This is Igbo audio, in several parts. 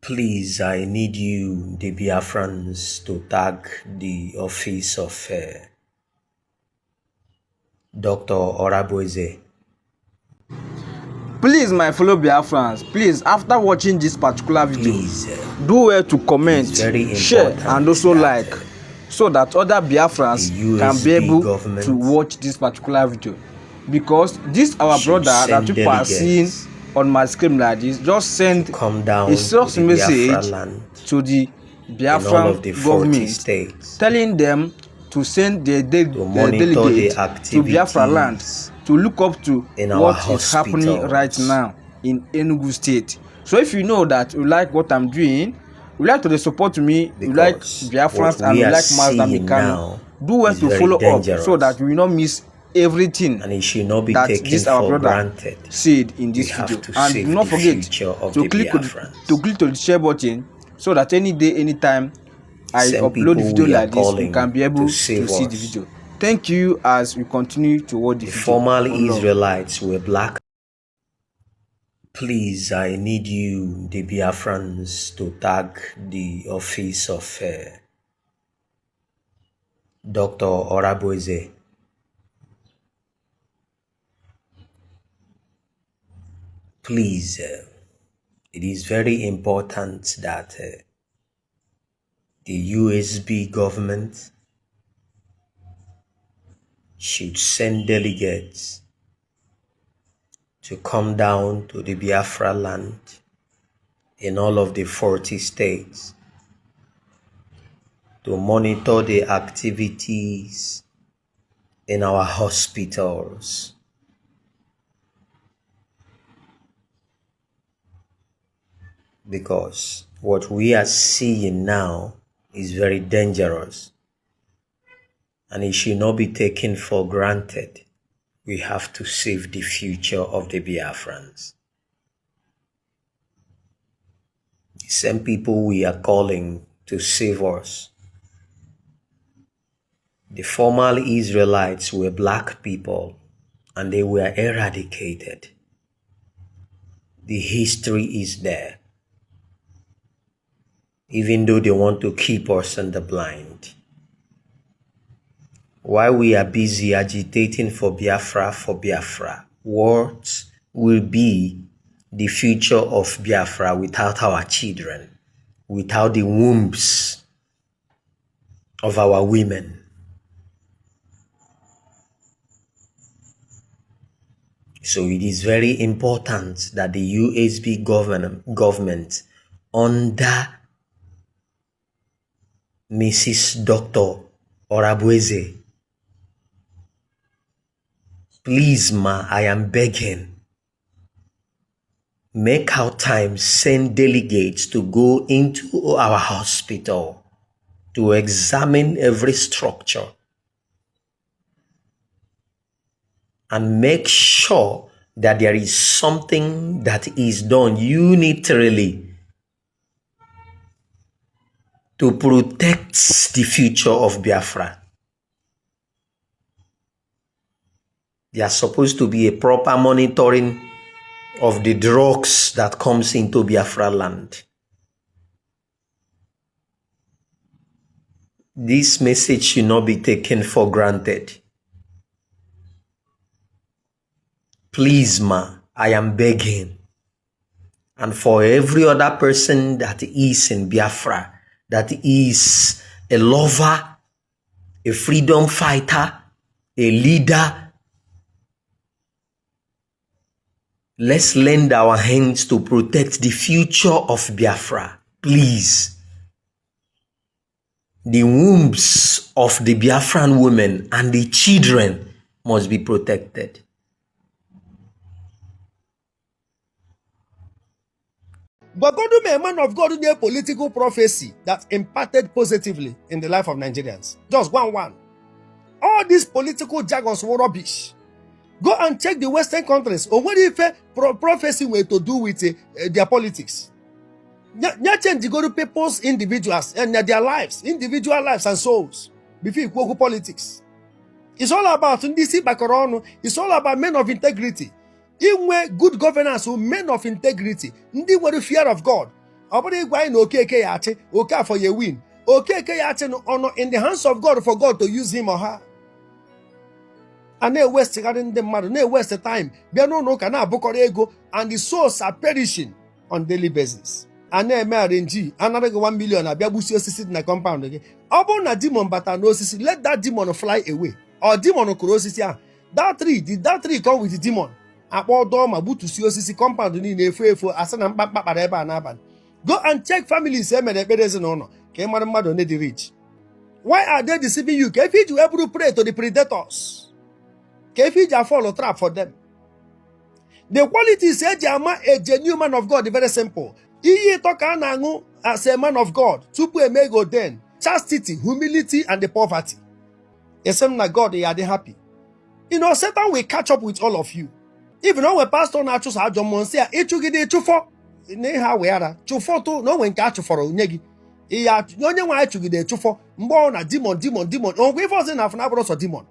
Please, I need you, the Biafrans, to tag the office of Dr. Orabueze. Please, my fellow Biafrans, please, after watching this particular video, Please, do well to comment, it's very share, important and also that like so that other Biafrans the can be USB able to government watch this particular video. Because this our should brother that send people are seeing delegates on my screen like this just to send come a down to serious the Biafra message land to the in all Biafran of the 40 government, states telling them to send to their monitor the delegate to Biafra land activities to look up to in our what is happening right hospitals. now in Enugu State. So if you know that you like what I'm doing, you like to support me, you like Because what Biafrans, and we you are like Mazi seeing Kanu, now do well is to very follow up so dangerous that you will not miss everything and it should not be that taken this our for brother granted. said in We this have video. to And do save not the forget future of to the click Biafrans. to click to the share button so that any day, anytime I Same upload people video we are like this, you can calling be to able to save see the us. video. Thank you as we continue to watch the The video. former One love. Israelites were black. Please, I need you, the Biafrans, to tag the office of Dr. Orabueze. Please, it is very important that the USB government should send delegates to come down to the Biafra land in all of the 40 states to monitor the activities in our hospitals. Because what we are seeing now is very dangerous and it should not be taken for granted. We have to save the future of the Biafrans. The same people we are calling to save us. The former Israelites were black people and they were eradicated. The history is there, even though they want to keep us in the blind. While we are busy agitating for Biafra, what will be the future of Biafra without our children, without the wombs of our women? So it is very important that the USB government under Mrs. Dr. Orabueze, please, ma, I am begging, make out time, send delegates to go into our hospital to examine every structure and make sure that there is something that is done unitarily to protect the future of Biafra. There's supposed to be a proper monitoring of the drugs that comes into Biafra land. This message should not be taken for granted. Please, ma, I am begging. And for every other person that is in Biafra, that is a lover, a freedom fighter, a leader, let's lend our hands to protect the future of Biafra. Please. The wombs of the Biafran women and the children must be protected. Gwagodu me a man of God a political prophecy that impacted positively in the life of Nigerians. Just one one. All these political jargons were rubbish. Go and check the Western countries. O nwere ife prophecy were to do with their politics. Nya change go to people's individuals and their lives, individual lives and souls before ikwu okwu politics. It's all about ndị isi gbakọrọ ọnụ. It's all about men of integrity. Inwe good governance, men of integrity, ndị nwere fear of God. Ọ bụrụ ịgwa anyị na Okeke ya achị, Okafọ ya win, Okeke ya achị ọnụ in the hands of God for God to use him or her. A na-ewestigharị ndị mmadụ, na-ewaste time, bịa n'ụlọ ụka na-abụkọrọ ego, and the souls are perishing on daily basis. A na-eme arrange, anara gị 1 million, abịa gbusi osisi dị na compound gị. Ọ bụrụ na demon bata n'osisi, let that demon fly away. Ọ demon kụrụ osisi ahụ. That tree, did that tree come with demon? Akpọ dọọ ma gbutusie osisi compound niile, efu efu, asị na mkpamkpa kpara ebe a n'abalị. Go and check families e mere ekpere ezinụlọ ka ị mara mmadụ one dị rich. Why are they deceiving you? Ka efe iji wee bụrụ prey to the predators, ka efe iji afall trap for them. The qualities eji ama a genuine man of God, very simple. Iyi ịtọ ka a na-aṅụ as a man of God tupu eme gị ordain: chastity, humility and the poverty. Esi m na God ya dị happy. Satan will catch up with all of you. Even onwe pastor na-achụso ajọ mmụọ, nsị ya ịchụgide ịchụfọ na ihe wee ara chụfọtụ na onwe nke a chụfọrọ nye gị ihe. Onye nwe anyị chụgide chụfọ mgbe ọ na demon, demon, demon. Onwekwa ife ọzọ na-afụ na abụrụ sọ demon?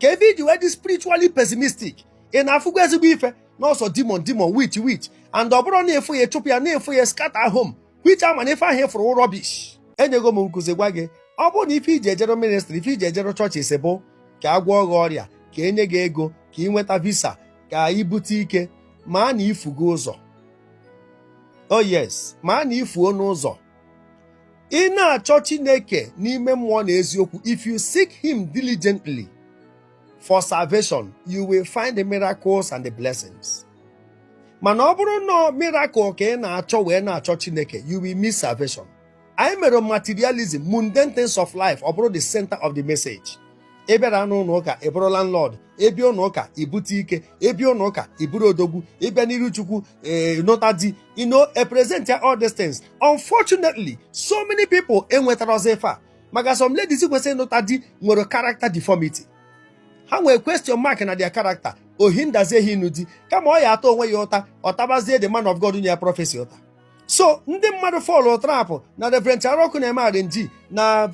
Ka ebe iji wee dị spiritually pessimistic, ị na-afụkwa ezigbo ife n'ọsọ demon, demon, witch, witch, and ọ bụrụ na efu ya, chụpụ ya, na-efu ya, scatter home which ama na ife ahụ ịfụrụ rubbish. Enyego m nkụzi gwa gị, ọ bụrụ na ife iji ejero ministry, ife iji ejero chọọchị isi bụ ka a gwọọ gị ọrịa, ka enye gị ego, ka ị nweta visa, ka ị bute ike, ma na ifugo ụzọ. Oh yes, ma na ifuo n'ụzọ. Ị na-achọ Chineke n'ime mmụọ na eziokwu, if you seek him diligently for salvation, you will find the miracles and the blessings. Mana ọ bụrụ na miracle ka ị na-achọ wee na-achọ Chineke, you will miss salvation. Anyị mere materialism, mundane things of life, ọ bụrụ the center of the message. Ị bịara n'ụlọ ụka, ị bụrụ landlord. Ịbịa ụlọ ụka, ibute ike. Ịbịa ụlọ ụka, iburu odogwu. Ịbịa n'iru Chukwu, ee, nụta di. Present all these things. Unfortunately, so many people enwetara ọzọ ife a, maka some ladies kwesịrị ịnụta di nwere character deformity. Ha nwere question mark na their character. Ohi ndazie ha ịnụ di, kama ọ ya atọ onwe ya ụta, ọ tabazie the man of God nye ya prophecy ụta. So ndị mmadụ fall trap na Reverend Charọkụ na-eme arrange na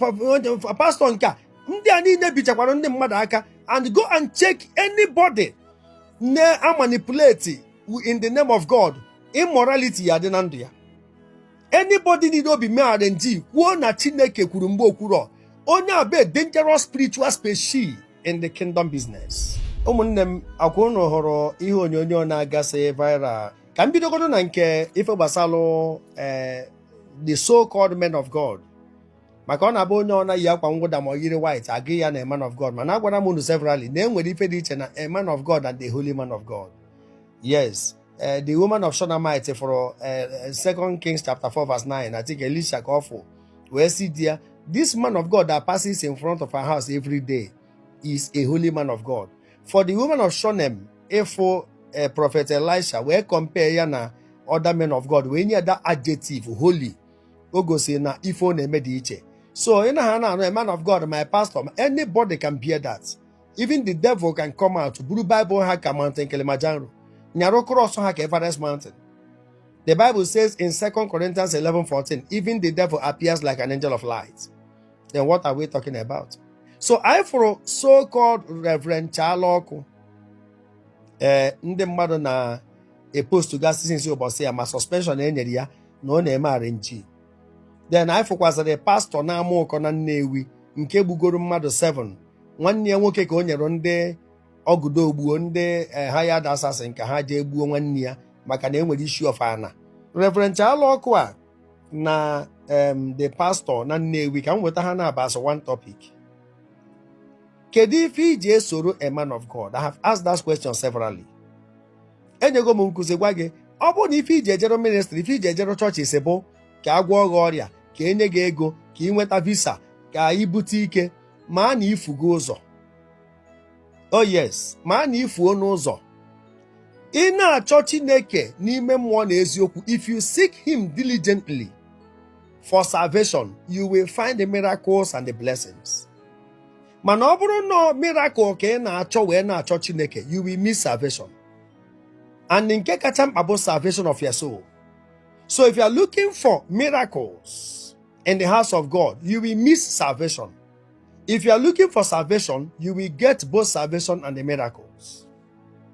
pastor nke a. Ndị a niile bichakwara ndị mmadụ aka. And go and check anybody na-amanipulate in the name of God, immorality ya dị na ndụ ya. Anybody niile obi mee arrange kwuo na Chineke kwuru mgbe okwuro, onye a bụ a dangerous spiritual species in the kingdom business. Ụmụnne m, akwa unu hụrụ ihe onyonyo na-agasị viral. Ka m bidogodo na nke ife gbasalụ ee the so-called men of God, maka ọ na-abụ onye ọ naghị akwa mwụda ma ọ yiri white, agụ ya na a man of God. Mana agwara m unu severally na enwere ife dị iche na a man of God and the holy man of God. Yes, the woman of Shunammite for Second Kings chapter 4 verse 9, I think Elisha ka ọ fụ wee sị di ya, "This man of God that passes in front of our house every day is a holy man of God." For the woman of Shunem ịfụ prophet Elisha wee compare ya na other men of God, wee nye that adjective holy, o gosi na ife ọ na-eme dị iche. So ị na ha na-anụ a man of God, my pastor, anybody can bear that. Even the devil can come out buru Bible ha ka Mountain Kilimanjaro, nyarụ cross ha ka Everest Mountain. The Bible says in 2 Corinthians 11:14, even the devil appears like an angel of light. Then what are we talking about? So I fụrụ so-called Reverend Chala Ọkụ, ee, ndị mmadụ na-epostu gasị since ụbọchị ya ma suspension e nyere ya na ọ na-eme arrange. Then anyị fụkwazịrị pastọ na-ama ụkọ na Nnewi nke gbugoro mmadụ 7. Nwanne ya nwoke ka o nyere ndị ọgụdo gbuo, ndị hired assassin, ka ha jee gbuo nwanne ya maka na enwere issue of ana. Reverend Chala Ọkụ a na the pastor na Nnewi, ka m weta ha na as one topic. Kedu ife iji esoro a man of God? I have asked that question severally. Enyego m nkụzi gwa gị, ọ bụrụ na ife iji ejero ministry, ife iji ejero chọọchị isi bụ ka a gwọọ gị ọrịa, ka enye gị ego, ka ị nweta visa, ka ị bute ike, ma na ifugo ụzọ. Oh yes, ma na ifuo n'ụzọ. Ị na-achọ Chineke n'ime mmụọ na eziokwu, if you seek him diligently for salvation, you will find the miracles and the blessings. Mana ọ bụrụ na miracle ka ị na-achọ wee na-achọ Chineke, you will miss salvation. And nke kacha mkpa bụ salvation of your soul. So if you are looking for miracles in the house of God, you will miss salvation. If you are looking for salvation, you will get both salvation and the miracles.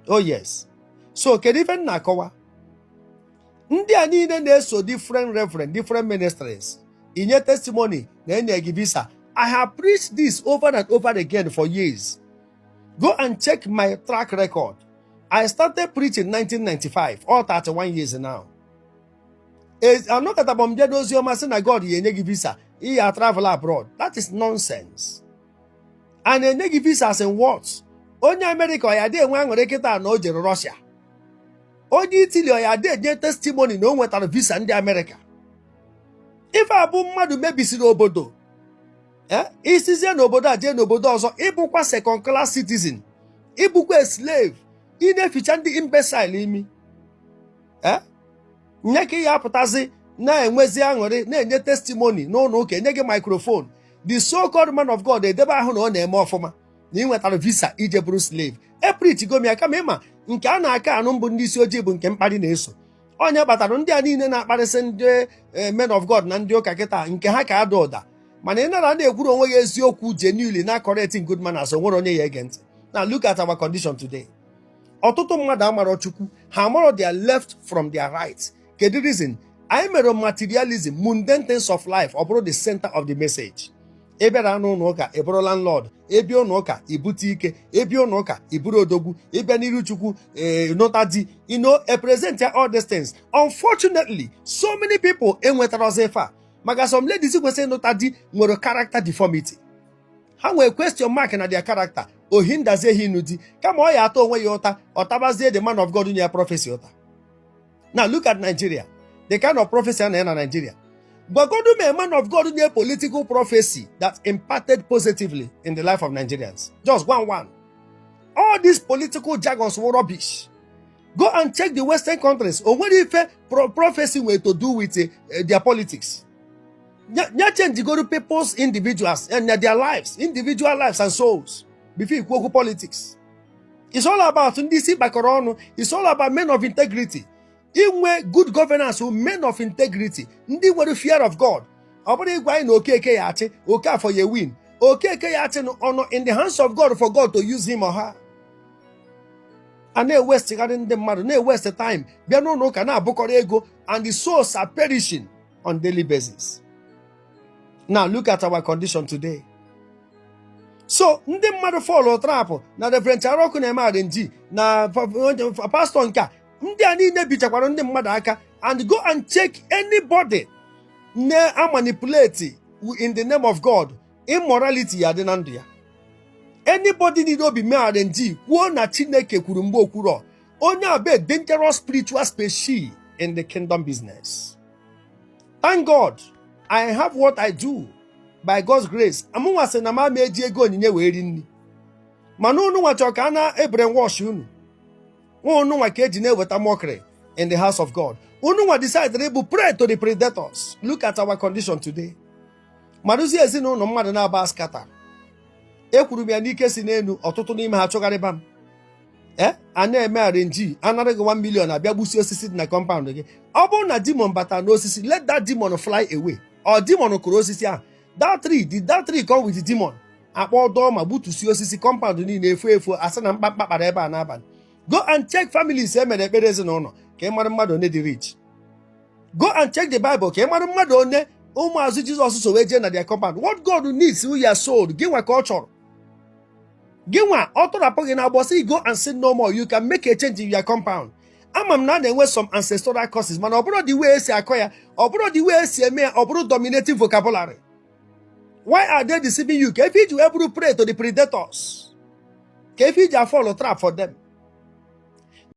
Oh yes. So kedu ife m na-akọwa? Ndị a niile na-eso different reverend, different ministries inye testimony na enye gị visa. I have preached this over and over again for years. Go and check my track record. I started preaching 1995, all 31 years now. Anọkọtaba m bịa n'ozi ọma sị na God ya enye gị visa, iya travel abroad. That is nonsense. A na-enye gị visa as in what? Onye Amerịka ọ ya dị enwe aṅụrị kịta na o jere Russia? Onye Italy ọ ya dị enye testimony na o nwetara visa ndị Amerịka? Ife abụ mmadụ mebisiri obodo. Isizie n'obodo a jee n'obodo ọzọ, ịbụkwa second class citizen, ịbụkwa a slave, ị na-eficha ndị imbecile imi. Nye ka ị ya apụtazi na-enwezi aṅụrị, na-enye testimony n'ụlọ ụka, enye gị microphone, the so-called man of God edebe ahụ na ọ na-eme ọfụma na ị nwetara visa ije bụrụ slave. Epreachigo m ya, kama ịma nke a na-aka anụ mbụ ndị isi ojii bụ nke mkparị na-eso. Onye kpatara ndị a niile na-akparịsị ndị men of God na ndị ụka kịta nke ha ka ada ụda. Mana ị nara na-ekwuru onwe gị eziokwu genuinely na correcting good manners, o nwere onye ya ege ntị. Na look at our condition today. Ọtụtụ mmadụ amarọ Chukwu, ha amarọ their left from their right. Kedu reason? Anyị mere materialism, mundane things of life, ọ bụrụ the center of the message. Ị bịara n'ụlọ ụka, ị bụrụ landlord. Ịbịa ụlọ ụka, ibute ike. Ịbịa ụlọ ụka, iburu odogwu. Ịbịa n'iru Chukwu, ee, nụta di, present all these things. Unfortunately, so many people enwetara ọzọ ife a, maka some ladies kwesịrị ịnụta di nwere character deformity. Ha nwere question mark na their character. Ohi ndazie ha ịnụ di, kama ọ ya atọ onwe ya ụta, ọ tabazie the man of God nye ya prophecy ụta. Now look at Nigeria, the kind of prophecy a na na Nigeria. Gwagodu m a man of God nye political prophecy that impacted positively in the life of Nigerians. Just one one. All these political jargons were rubbish. Go and check the Western countries. O nwere ife prophecy nwere to do with their politics? Nya change go to people's individuals and their lives, individual lives and souls, before ikwu okwu politics. It's all about ndị isi kpakọrọ ọnụ. It's all about men of integrity. Inwe good governance wụ men of integrity, ndị nwere fear of God. Ọ bụrụ ịgwa anyị na Okeke ya achị, Okafọ ya win, Okeke ya achị ọnụ in the hands of God for God to use him or her. A na-ewestigharị ndị mmadụ, na-ewaste time, bịa n'ụlọ ụka na-abụkọrọ ego, and the souls are perishing on daily basis. Now look at our condition today. So ndị mmadụ fall trap na Reverend Charọkụ na-eme arrange na pastor nke a. Ndị a niile bichakwara ndị mmadụ aka. And go and check anybody na-amanipulate in the name of God, immorality ya dị na ndụ ya. Anybody niile obi mee arrange kwuo na Chineke kwuru mgbe okwuro, onye a bụ a dangerous spiritual species in the kingdom business. Thank God I have what I do by God's grace. Amụnwa sị na m ama eji ego onyinye wee ri nri, mana unu nwa chọrọ ka a na-ebrainwash unu. Unu nwa ka eji na-eweta mockery in the house of God. Unu nwa decided ịbụ prey to the predators. Look at our condition today. Marụzie ezinụlọ mmadụ na-aba scatter. Ekwuru m ya n'ike si n'elu, ọtụtụ n'ime ha chụgharịba m. E a na-eme arrange, anara gị 1 million, abịa gbusi osisi dị na compound gị. Ọ bụrụ na demon bata n'osisi, let that demon fly away. Ọ demon kụrụ osisi ahụ? That tree, did that tree come with the demon? Akpọ dọọ ma gbutusie osisi compound niile efu efu, asị na mkpamkpa kpara ebe a n'abalị. Go and check families e mere ekpere ezinụlọ ka ị mara mmadụ one dị rich. Go and check the Bible ka ị mara mmadụ one ụmụazụ Jizọs so wee jee na their compound. What God needs who your soul. Gị nwa ka ọ chọrọ, gị nwa ọ tọrapụ gị na agbọsị. Go and sin no more. You can make a change in your compound. Ama m na a na-enwe some ancestral curses, mana ọ bụrụ the way esi akọ ya, ọ bụrụ the way esi eme ya, ọ bụrụ dominating vocabulary. Why are they deceiving you? Ka efe iji wee bụrụ prey to the predators? Ka efe iji fall trap for them?